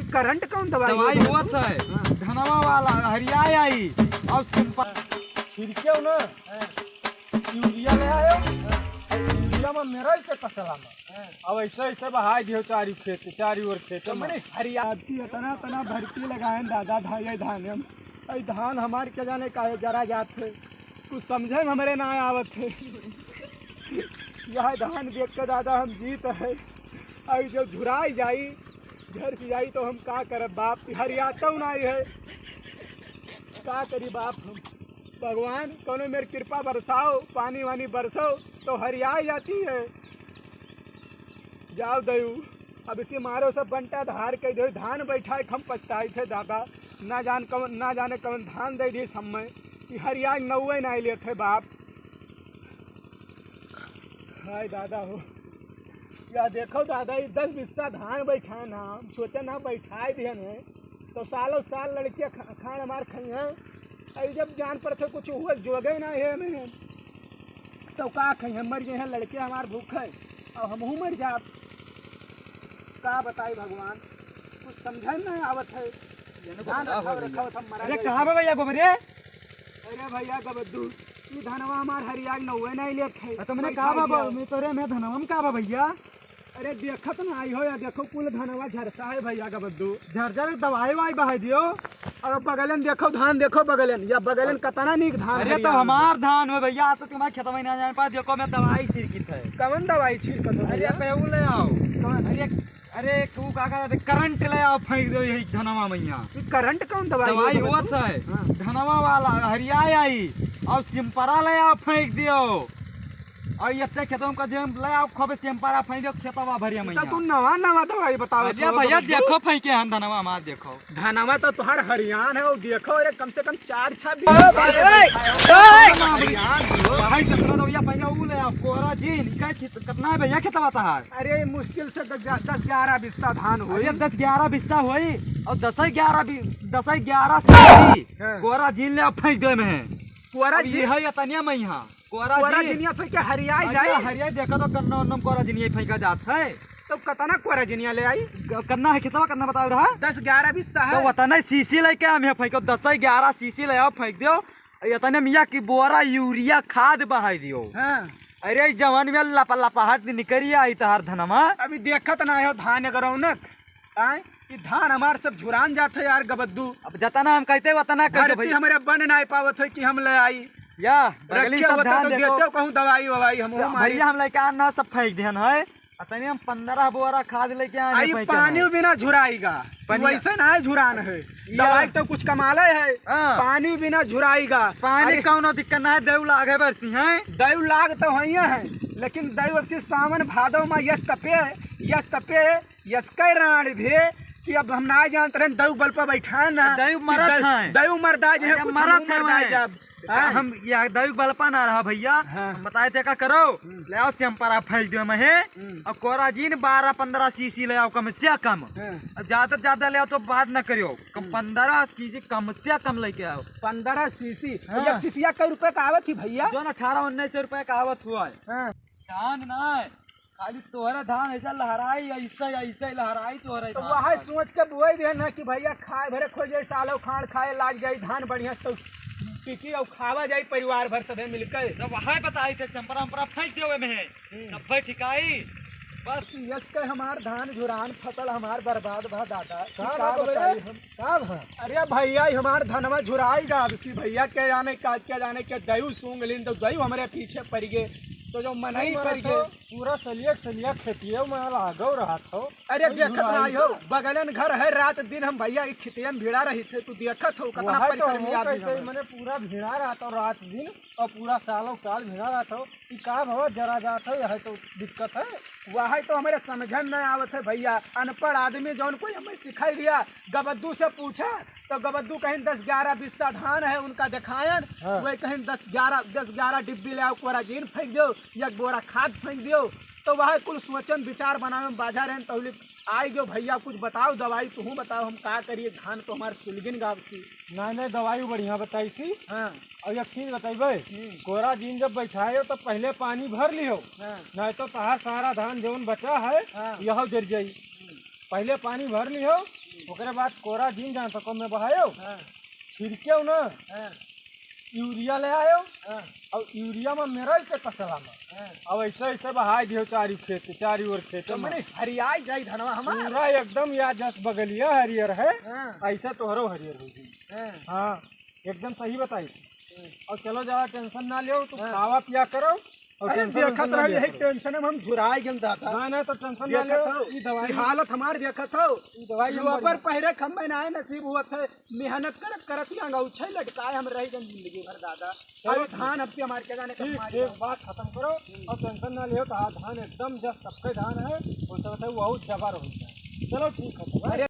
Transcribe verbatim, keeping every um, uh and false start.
करंट कौन दवाई दवाई होत है? हाँ। धनवा वाला हरिया आई और सिंपल। छिड़के हो ना, यूरिया ले आयो। यूरिया में मेरा ही के तसला में। अब ऐसे ऐसे बहाई दियो चारी खेत, चारी ओर खेत तो में। मने हरिया इतना, इतना भर्ती लगाए दादा धान, ये धान हम, ये धान हमार के जाने काहे जरा जात है, कुछ समझे में हमरे ना आवत है। यह धान देख के दादा हम जीत है, और जो झुराई जाई, घर से जाई तो हम का करब बाप, हरियातौ नाई है, का करी बाप हम। भगवान कौनो मेर कृपा बरसाओ, पानी वानी बरसो तो हरिया जाती है। जाओ दयू, अब इसी मारो सब बंटा धार के दे, धान बैठाए के हम पछताई थे दादा, ना जान कौन, ना जाने कौन धान दे दी समय, कि हरिया नौवे ना लेते बाप। हाय दादा हो, या देखो दादा, ये दस बिस्सा धान बैठाए ना, हम सोचे ना बैठाए दिहन है, तो सालों साल लड़के खा-, खान हमार खाई हैं। अरे जब जान पर थे कुछ हुआ जोगे ना है में, तो का खाई हैं, मर गए हैं लड़के हमार भूख है, और हमहू मर जाब। का बताई भगवान, कुछ समझे में ना आवत है। जान को धान बता रखा हो रखा भैया। हो, हम मरा अरे गए। कहाँ बा भैया गोबरे? अरे भैया गबद्दू, ई धनवा हमार हरिया के नौवे नहीं लेत है। आ, तो मैंने बैठा कहा बा, दिया। मैं तोरे में धनवा में का बा भैया? अरे देखत ना आई हो या देखो कुल धनवा झरता है भैया गबद्दू। झरझर दवाई वाई बहाई दियो। और बगलन देखो धान देखो बगलन, या बगलन कतना नीक धान अरे हरिया तो में। हमार धान हो भैया, तो तुम्हारे खेत में ना जान पा, देखो मैं दवाई छिड़कित है। कवन दवाई छिड़कत हो अरे भैया? पेऊ ले आओ। कवन? अरे अरे, तू का कहत है, करंट ले आओ, फेंक दो यही धनवा मैया। ई करंट कौन दवाई दवाई होत होत है? हाँ। धनवा वाला हरिया आई, और सिम्परा ले आओ, फेंक दियो। और ये अपने खेतों का जेम ले आओ, खूब सिम्परा फेंक दियो, खेतवा भरिया ई तो मैया। तू नवा नवा दवाई बताओ अरे तो, भैया, तो देखो फेंके हन धनवा हमार, देखो। धनवा तो तुहार हरियान है, वो देखो, अरे कम से कम चार छह बीघा अरे, अरे, अरे। हरियान हो। भाई, कितना दवाई पहले वो ले आओ, कोराजीन, इका कित-, कितना है भैया, खेतवा तहार? अरे, मुश्किल से दस, दस ग्यारह बिस्सा धान होई। अरे, दस ग्यारह बिस्सा होई, और दस ग्यारह बि-, दस ग्यारह सीसी हाँ। कोराजीन ले आओ, फेंक दे में। कोराजीन? अब ये है, ये तनिया में यहाँ। कोराजीन। कोराजीनिया फेंक के हरियाई अरे, जाई। हरियाई देखा तो कन्ना उन्नम कोराजीनिया फेंका जात है। तो कतना कोराजीनिया ले आई? ग-, कन्ना है खेतवा, कन्ना बताओ रहा? दस ग्यारह बिस्सा तो है। वतने सीसी लेके हम यहाँ फेंको, दस ग्यारह सीसी ले आओ, फेंक दियो। इतने मिया की बोरा यूरिया खाद बहाई दियो। हाँ। अरे, ई जवान में लप-, लपहट निकरी आई तहार धनमा। अभी देखत ना हो धान के रौनक, आय? ई धान हमार सब झुरान जात है यार गबद्दू। अब जतना हम कहते वतना कर दो भरती भैया। हमरे बन ना पावत है कि हम ले आई। या, बगली रखिया सब होता धान तो देखो। देते कहूँ दवाई ववाई हम तो मारी। भैया हम लेके आना सब फेंक देहन है। आ तनी हम पन्द्रह बोरा खाद लेके आए आई हैं पैसा पानी में। बिना झुराएगा, पानी वैसे ना है झुरान है। या। दवाई तो कुछ कमाले है, हाँ। पानी बिना झुराएगा। पानी अरे कौनो दिक्कत ना है, दऊ लागे बरसी हैं। दऊ लाग तो है, लेकिन दऊ अब से सावन भादो में यस तपे, यस तपे, यस कै राण भे कि अब हम ना जानत रहन दऊ बल पर बैठा ना। दऊ कि मरत दऊ, हैं। दऊ मरदा जे अरे कुछ मरत हम हैं मरदा मैं। जब हाँ। हम या दऊ बलपा ना रहा भैया, हाँ। हम बताए थे का करो, हम्म। ले आओ सिम्परा फेंक दियो महे, हम्म। और कोराजीन बारह पन्द्रह सीसी ले आओ कम से कम। हाँ। अब ज्यादा से ज्यादा ले आओ तो बात ना करियो, कम हम्म। पन्द्रह सीसी कम से कम लेके आओ। पन्द्रह सीसी? हाँ। एक सीसिया कै रुपए का आवत ही भैया? जो ना अठारह उन्नीस सौ रुपए का आवत हुआ है। हाँ। धान ना है, खाली तोहरा धान ऐसा लहराई, ऐसा, ऐसा लहराई तोहरा तो धान। वही सोच के बोई दे ना कि भैया खाए भरे खोजे, सालो खाड़ खाए लाग जाई धान बढ़िया से तो टिकी और खावा जाई परिवार भर सभे मिलके। तो वही बताई थे, संपरा, संपरा फेंक देवे में है। हम्म। तब भाई ठिकाई, बस। यस के हमार धान झुरान फसल हमार बर्बाद भा दादा। का का बा बताई बोले? हम? का भा? अरे भैया, ई हमार धनवा झुराई गा, अब सी भैया के जाने का, के जाने के दयू सूंघ लिन, तो दयू हमरे पीछे पड़ गए, तो जो मनई नहीं पड़ मानत गए। हो, पूरा सलिया के सलिया खेतिया में लागो रहत हो। अरे कोई देखत झुराई नहीं हो, बा? बगलन घर है, रात दिन हम भैया ई खेतिया में भिड़ा रही थे, तू देखत हो कितना वही तो परिश्रमी हो आदमी कहते हमार। मने पूरा भिड़ा रहत हो रात दिन, और पूरा सालों साल भिड़ा रहत हो। ई का भवा जरा जात हो, यह तो दिक्कत है। वही तो हमरे समझन नहीं आवत है भैया, अनपढ़ आदमी जौन कोई हमें सिखाई दिया, गबद्दू से पूछा, तो गबद्दू कहीं दस ग्यारह बिस्सा धान है, उनका दिखायन, हाँ। वही कहीं दस ग्यारह, दस ग्यारह डिब्बी ले आओ, कोराजीन फेंक दो, एक बोरा खाद फेंक दो। तो वह कुल सोचन विचार बनावे में बाझा रहन, तौली आई गयो, "भैया कुछ बताओ दवाई, तुहू बताओ, हम का करिए, धान तो हमार सुलगिन गावसी।" नहीं, नहीं, दवाई बढ़िया बताई सी। हाँ। और एक चीज बताइबे, हम्म। कोराजीन जब बैठाए हो तो पहले पानी भर लियो, हाँ। नहीं तो तहार सारा धान जौन बचा है, हाँ। यह जर जाई। हम्म। पहिले पानी भर लिहो, ओकरे बाद कोरा जिन जहाँ तक में बहायो, हाँ। छिड़कियो ना, हाँ। यूरिया ले आयो, हाँ। और यूरिया में मेरा के तसला में, हाँ। अब ऐसे ऐसे बहाई दियो चारी खेत, चारी ओर खेत तो में। मने हरियाई जाई धनवा हमार। पूरा एकदम या जस बगलिया हरियर है, हाँ। ऐसे तोहरो हरियर हो गई। हाँ। हाँ, एकदम सही बताई। हाँ। और चलो ज्यादा टेंशन ना लियो, तू हाँ। खावा पिया करो। और अरे टेंशन देखत वेंशन ना रहो, लिया यही करो। टेंशन में हम झुराई गन दादा। ना, ना, तो टेंशन ना देखत लियो, हो, ई दवाई ई हालत हमार देखत हो। ई दवाई हम लोअर बढ़िया। पहिरे खम्बे ना है, नसीब हुआ थे, मेहनत करत करत ही अंगौछे लटकाए हम रह गन जिंदगी भर दादा। चलो अरे ठीक। धान अब से हमार के जाने ठीक, कब ठीक, बात खत्म करो। हम्म। और टेंशन ना लियो, तो हाँ, धान एकदम जस सबके धान है, वो सब है, वो जबर हो जाए। चलो ठीक है, तो अरे